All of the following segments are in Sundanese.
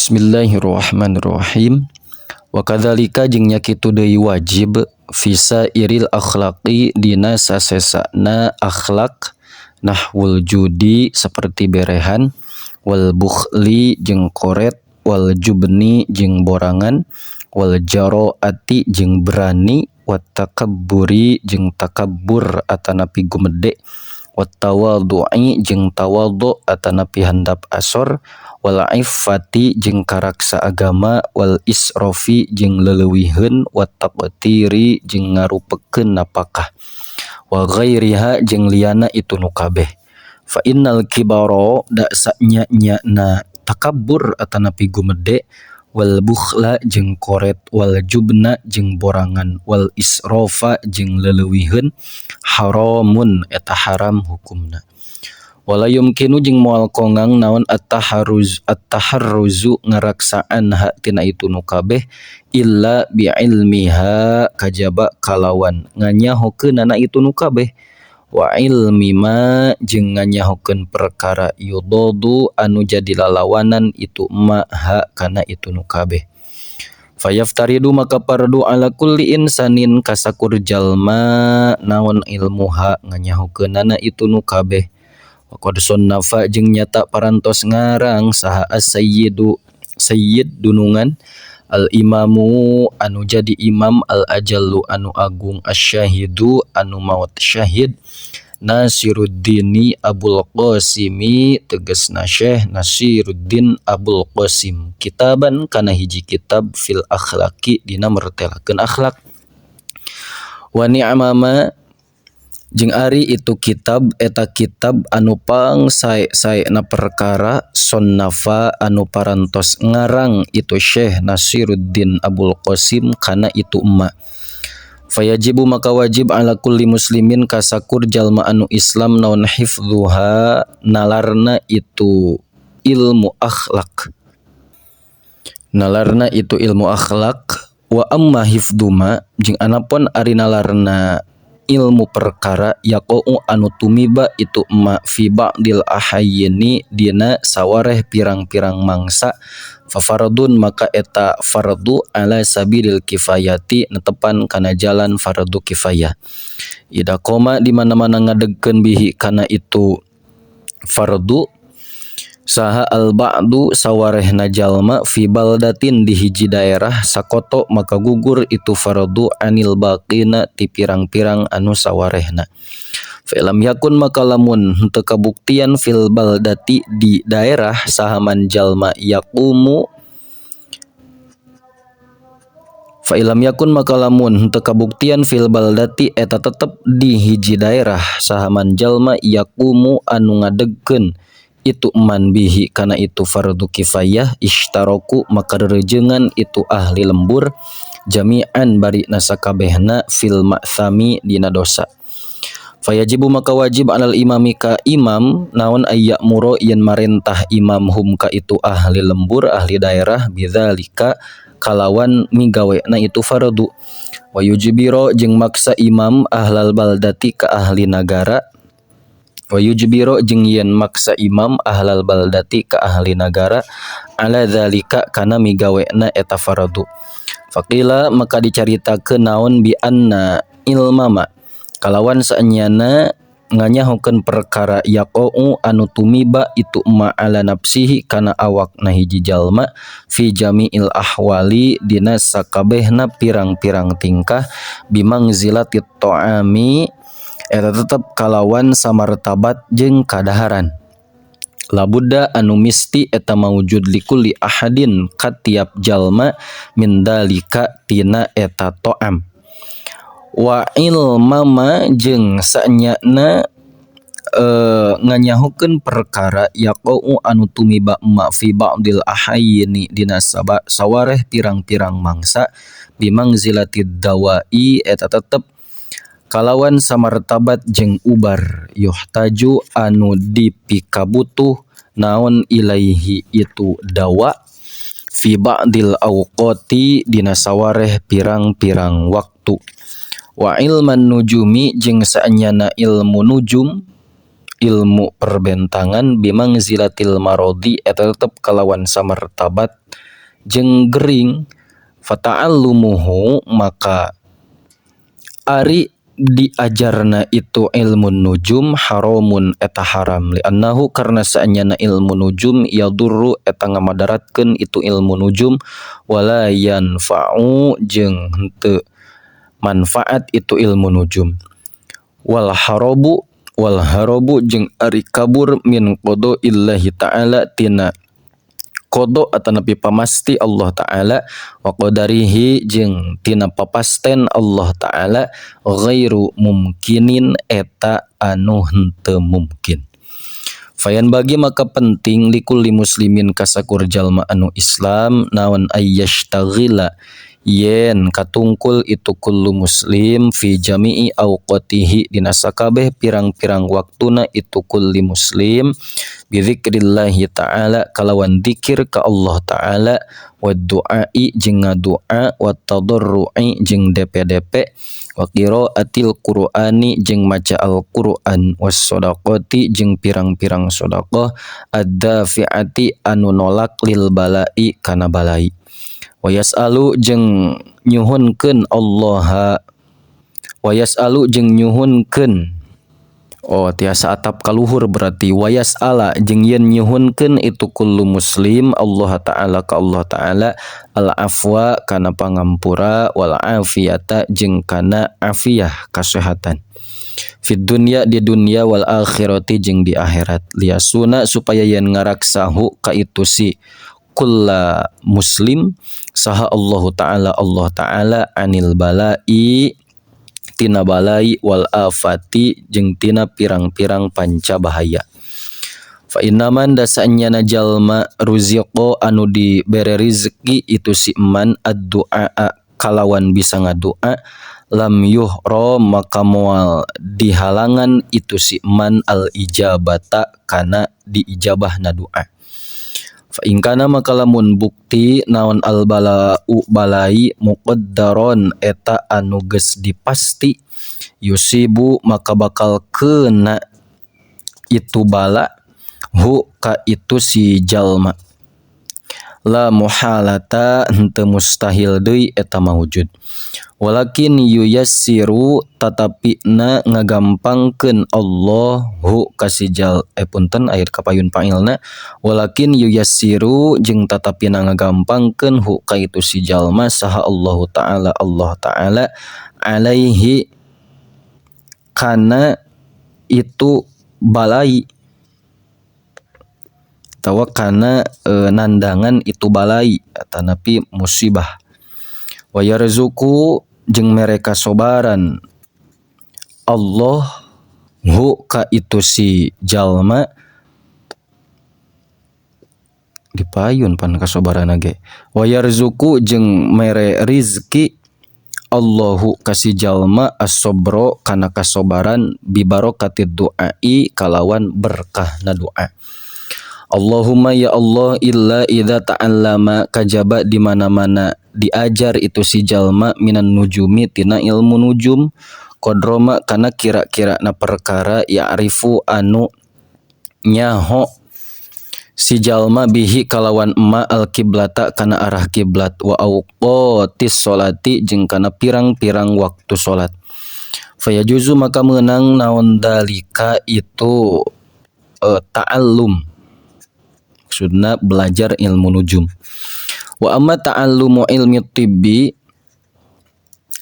Bismillahirrahmanirrahim. Wa kadzalika jeung nya kitu deui wajib fi sairil akhlaqi dina sasesana akhlak nahwul judi seperti berehan wal bukhli jeung koret wal jubni jeung borangan wal jaroati jeung berani wat takabburi jeung takabbur atanapi gumede wat tawadhu'i jeung tawadhu atanapi handap asor wal iffati jeung karaksa agama wal israfi jeung leleuwiheun wat taqtiri jeung ngarupekeun napakah wa ghairiha jeung liana itu nu kabeh. Fa innal kibara da sanya-nyana takabbur atanapi gumede wal bukhla jeung koret wal jubna jeung borangan wal israfa jeung leleuwiheun haramun eta haram hukumna. Wala yumkinu jeung moal kongang naon at-taharruz at-taharruzu ngaraksaan ha tina itu nu kabeh illa bi ilmiha kajaba kalawan nganyahokeunana itu nu kabeh wa ilmi ma jeung nganyahokeun perkara yudadu anu jadi lalawanan itu ma ha kana itu nu kabeh. Fayaftaridu maka fardu ala kulli insanin kasakur jalma naon ilmuha nganyahokeunana itu nu kabeh. Wa qad sonnafa jeung nyata parantos ngarang saha as-sayyidu sayyid dunungan al-imamu anu jadi imam al-ajallu anu agung asyahidu anu maut syahid Nasiruddini Abul Qasimi tegasna Syekh Nasiruddin Abul Qasim kitaban kana hiji kitab fil akhlaqi dina mertelakeun akhlak. Wa ni'mama jeung ari itu kitab eta kitab anu pang sae-saena perkara sonnafa anu parantos ngarang itu Syekh Nasiruddin Abul Qasim kana itu emma. Fayajibu maka wajib ala kulli muslimin kasakur jalma anu Islam naon hifdzuha nalarna itu ilmu akhlak. Nalarna itu ilmu akhlak wa amma hifdzuma jeung anapun ari nalarna ilmu perkara yaqau anu tumiba itu ma fi ba'dil ahayyini dina sawareh pirang-pirang mangsa fa fardun maka eta fardu ala sabilil kifayati netepan kana jalan fardu kifayah. Ida koma di mana-mana ngadegkeun bihi kana itu fardu saha al ba'du sawarehna jalma fi baldatin di hiji daerah sakoto maka gugur itu fardu anil baqina ti pirang-pirang anu sawarehna. Fa lam yakun maka lamun henteu kabuktian fil baldati di daerah sahaman jalma yaqumu fa ilam yakun maka lamun henteu kabuktian fil baldati eta tetep di hiji daerah sahaman jalma yaqumu anu ngadegkeun itu man bihi kana itu fardu kifayah ishtaraku maka rerejengan itu ahli lembur jami'an bari nasakabehna fil ma'thami dina dosa. Fayajibu maka wajib alal imami ka imam naon ayyamuro yen marentah imam hum ka itu ahli lembur ahli daerah bidzalika kalawan migawena itu fardu. Wa yujbiro jeung maksa imam ahlal baldati ka ahli nagara wa yujbiro jeung yen maksa imam ahlal baldati ka ahli nagara ala dzalika kana migawena eta fardu. Faqila maka dicaritakeun naon bi anna ilmama kalawan saenyana nganyahokeun perkara yaqau anu tumiba itu ma ala nafsihi kana awakna hiji jalma fi jami'il ahwali dina sakabehna pirang-pirang tingkah bimangzilatit ta'ami eta tetep kalawan samartabat jeung kadaharan. Labudda anu misti eta maujud likulli ahadin katiap jalma min dalika tina eta to'am. Wa ilmama jeung saenyana nganyahokeun perkara yaqau anu tumiba ma fi ba'dil ahayyini dina sawareh pirang-pirang mangsa bimangzilatid dawai eta tetep kalawan samartabat jeung ubar yuhtaju anu dipikabutuh naon ilaihi itu dawa fi ba'dil awqati dina sawareh pirang-pirang waktu. Wa ilman nujumi jeung saenyana ilmu nujum ilmu perbentangan bimangzilatil marodi eta tetep kalawan samartabat jeung gering fata'allumuhu maka ari diajarna itu ilmu nujum haramun eta haram li'annahu karna saenyana ilmu nujum yadurru eta ngamadaratkeun itu ilmu nujum wala yanfa'u jeung henteu manfaat itu ilmu nujum wal harabu jeung ari kabur min qada'illahi ta'ala tina qada atanapi pamasti Allah ta'ala wa qadarihi jeung tina papasten Allah ta'ala ghairu mumkinin eta anu henteu mungkin. Fayan bagi maka penting likulli muslimin kasakur jalma anu Islam naon ayyashtaghila yen katungkul itu kullu muslim fi jami'i awqatihi dina sakabeh pirang-pirang waktuna itu kulli muslim bizikrillahi ta'ala kalawan dzikir ka Allah ta'ala wa du'ai jeung ngadoa wa tadarru'i jeung DPDP wa qiraatil qur'ani jeung maca Al-Qur'an was shadaqati jeung pirang-pirang sedekah ad-dafi'ati anu nolak lil bala'i kana balai wa yas'alu jeung nyuhunkeun Allah wa yas'alu jeung nyuhunkeun oh tiasa atap kaluhur berarti wa yas'ala jeung yen nyuhunkeun itu kullu muslim Allah ta'ala ka Allah ta'ala al afwa kana pangampura wal afiyata jeung kana afiyah kasehatan fid dunya di dunya wal akhirati jeung di akhirat liyasuna supaya yen ngaraksahu ka itu si kulla muslim saha Allah ta'ala Allah ta'ala anil balai tina balai wal afati jeung tina pirang-pirang panca bahaya. Fa innaman dasanyana jalma ruziqo anu dibere rizki itu si man ad-du'a kalawan bisa ngadoa lam yuhra maka moal dihalangan itu si man al ijabata kana diijabahna doa. Fa in kana maka lamun bukti naon al bala'u balai muqaddaron eta anu geus dipasti yusibu maka bakal kena itu bala hu ka itu si jalma la muhalata henteu mustahil deui eta maujud walakin yuyassiru tatapi na ngagampangkeun Allahu kasijal punten akhir kapayun fa'ilna walakin yuyassiru jeung tatapi na ngagampangkeun hu ka itu si jalma saha Allahu ta'ala Allah ta'ala alaihi kana itu balai tawa kana nandangan itu balai atanapi musibah wa yarzuqu jeung mereka sobaran Allah hu ka itu si jalma dipayun pan kasobaran ge wa yarzuqu jeung mere rizki Allahu kasi jalma as-sabra kana kasobaran bi barakatid du'ai kalawan berkahna doa. Allahumma ya Allah illa idza ta'allama kajaba di mana-mana diajar itu si jalma minan nujumi tina ilmu nujum kodroma kana kira-kira na perkara ya'rifu anu nyaho si jalma bihi kalawan emma al kiblata kana arah kiblat wa awqatis sholati jeung kana pirang-pirang waktu salat fayajuzu maka meunang naon dalika itu ta'allum maksudna belajar ilmu nujum wa amma ta'allumu ilmi tibbi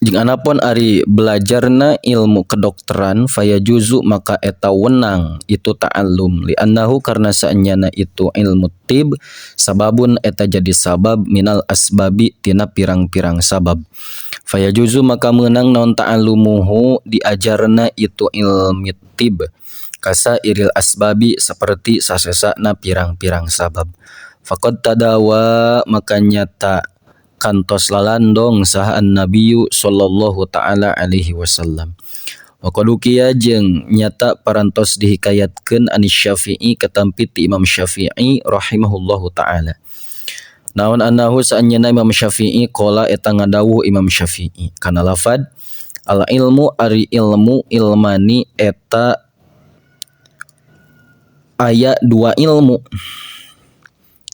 jeung anapun ari belajarna ilmu kedokteran fayajuzu maka eta wenang itu ta'allum li'annahu karena saenyana itu ilmu tib sababun eta jadi sabab minal asbabi tina pirang-pirang sabab fayajuzu maka meunang naon ta'allumuhu diajarna itu ilmi tib kasa iril asbabi seperti sasesana pirang-pirang sabab faqad tadawa maka nyata kantos lalandong saha an-nabiyyu sallallahu ta'ala alaihi wasallam wa qadukiya jeung nyata parantos dihikayatkeun anis Syafi'i katampi ti Imam Syafi'i rahimahullahu ta'ala naon annahu saanyana Imam Syafi'i qala eta ngadawuh Imam Syafi'i kana lafad al ilmu ari ilmu ilmani eta Aya dua ilmu,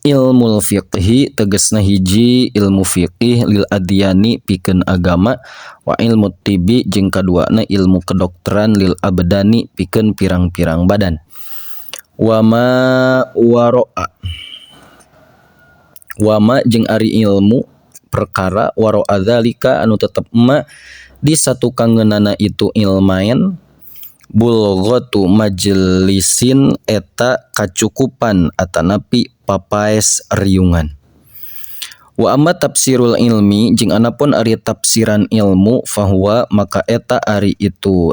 ilmul fiqhi tegesna hiji ilmu fiqih lil adyani pikeun agama, wa ilmu tibi jeung kaduana ilmu kedokteran lil abdani pikeun pirang-pirang badan. Wama waro'a wama jeung ari ilmu perkara waro'a dzalika anu tetep ma di satukangeunana itu ilmain bulghatu majlisin eta kacukupan atanapi papaes riungan. Wa amma tafsirul ilmi jeung anapun ari tafsiran ilmu fahuwa maka eta ari itu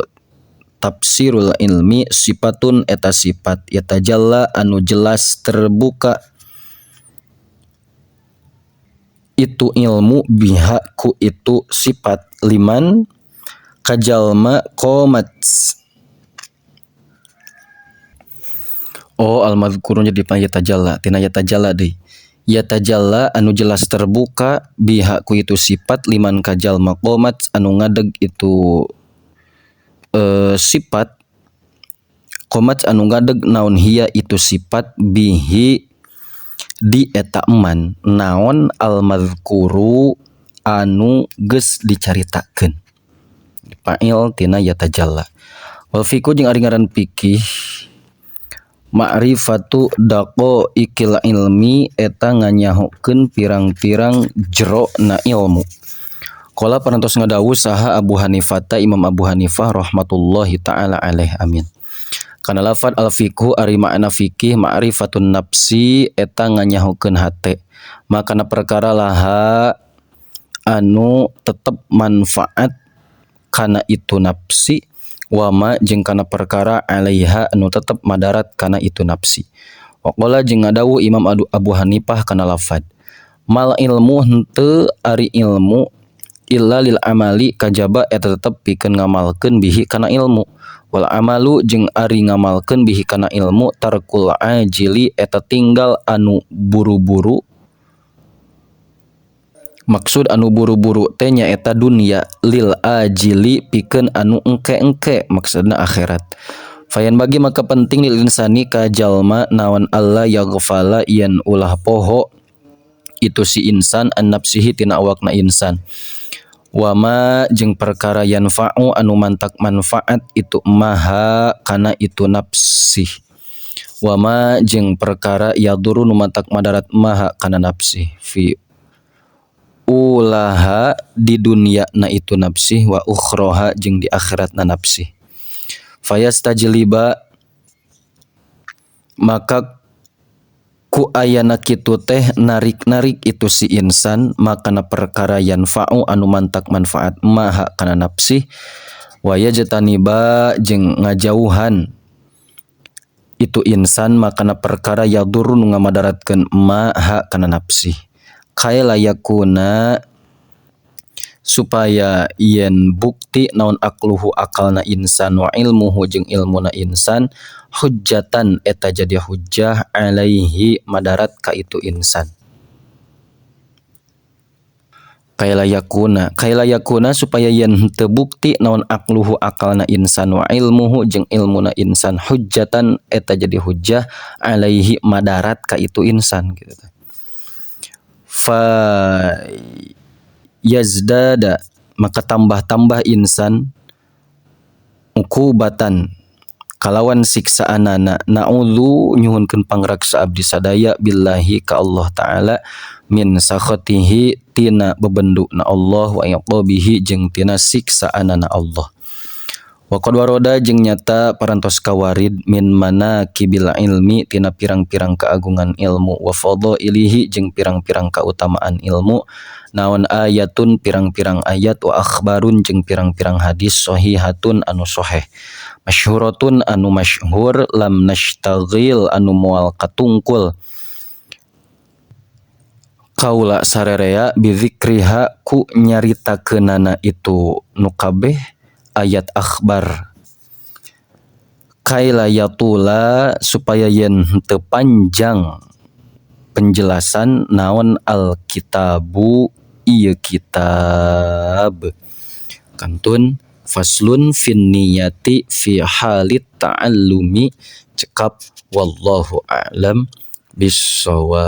tafsirul ilmi sifatun eta sifat yatajalla anu jelas terbuka itu ilmu biha ku itu sifat liman kajalma qomat. Oh al-madhkurun jadi yatajalla tina yatajalla deui yatajalla anu jelas terbuka biha ku itu sifat liman kajalma qomat anu ngadeg itu sifat qomat anu ngadeg naon hiya itu sifat bihi di eta eman naon al-madhkuru anu geus dicaritakeun fa'il tina yatajalla. Wal fiqhu jeung ari ngaran fikih ma'rifatu daqaiqil ilmi eta nganyahokeun pirang-pirang jero na ilmu. Qala parantos ngadawuh saha Abu Hanifah ta Imam Abu Hanifah rahmatullahi taala alaih amin. Kana lafad al fiqhu ari makna fikih ma'rifatun nafsi eta nganyahokeun hate. Makana perkara laha anu tetep manfaat kana itu nafsi wama jeung kana perkara alaiha anu tetep madarat kana itu nafsi. Waqala jeung ngadawuh Imam Abu Hanifah kana lafad mal ilmu henteu ari ilmu illa lil amali kajaba eta tetep pikeun ngamalkeun bihi kana ilmu. Wal amalu jeung ari ngamalkeun bihi kana ilmu tarkul ajili eta tinggal anu buru-buru. Maksud anu buru-buru teh nyaeta dunya lil ajili pikeun anu engke-engke maksudna akhirat. Fayan bagi maka penting lil insani ka jalma naon alla yaghfala yen ulah poho itu si insan an nafsihi tina awakna insan. Wama jeung perkara yanfa'u anu mantak manfaat itu maha kana itu nafsih. Wama jeung perkara yaduru nu mantak madarat maha kana nafsih fi ulaha di dunia na itu nafsih wa ukhroha jeung di akhirat na nafsih. Fayastajliba maka ku ayana kitu teh narik-narik itu si insan makana perkara yanfa'u anu mantak manfaat maha kana nafsih wa yajtaniba jeung ngajauhan itu insan makana perkara yadurru nu ngamadaratkeun maha kana nafsih. Kaila yakuna supaya yen bukti naon akluhu akalna insan wa ilmuhu jeung ilmuna insan hujjatan eta jadi hujjah alaihi madarat ka itu insan. Kaila yakuna supaya yen teu bukti naon akluhu akalna insan wa ilmuhu jeung ilmuna insan hujjatan eta jadi hujjah alaihi madarat ka itu insan gitu. Fa yazdada maka tambah-tambah insan ukubatan kalawan siksaanana na'udzu nyuhunkeun pangraksa abdi sadaya billahi ka Allah taala min sakhatihi tina bebenduna Allah wa iqabihi jeung tina siksaanana Allah. Wa qad waroda jeung nyata parantos kawarid min manaqibil ilmi tina pirang-pirang keagungan ilmu wa fadhailihi jeung pirang-pirang kautamaan ilmu naon ayatun pirang-pirang ayat wa akhbarun jeung pirang-pirang hadis sahihatun anu sahih masyhuratun anu masyhur lam nashtaghil anu moal katungkul kaula sarerea bizikriha ku nyaritakeunana itu nu kabeh ayat akhbar kaila yatula supaya yen henteu panjang penjelasan naon alkitabu ieu kitab kantun Faslun fin niyati fi halit ta'allumi. Cekap, wallahu a'lam bissawab.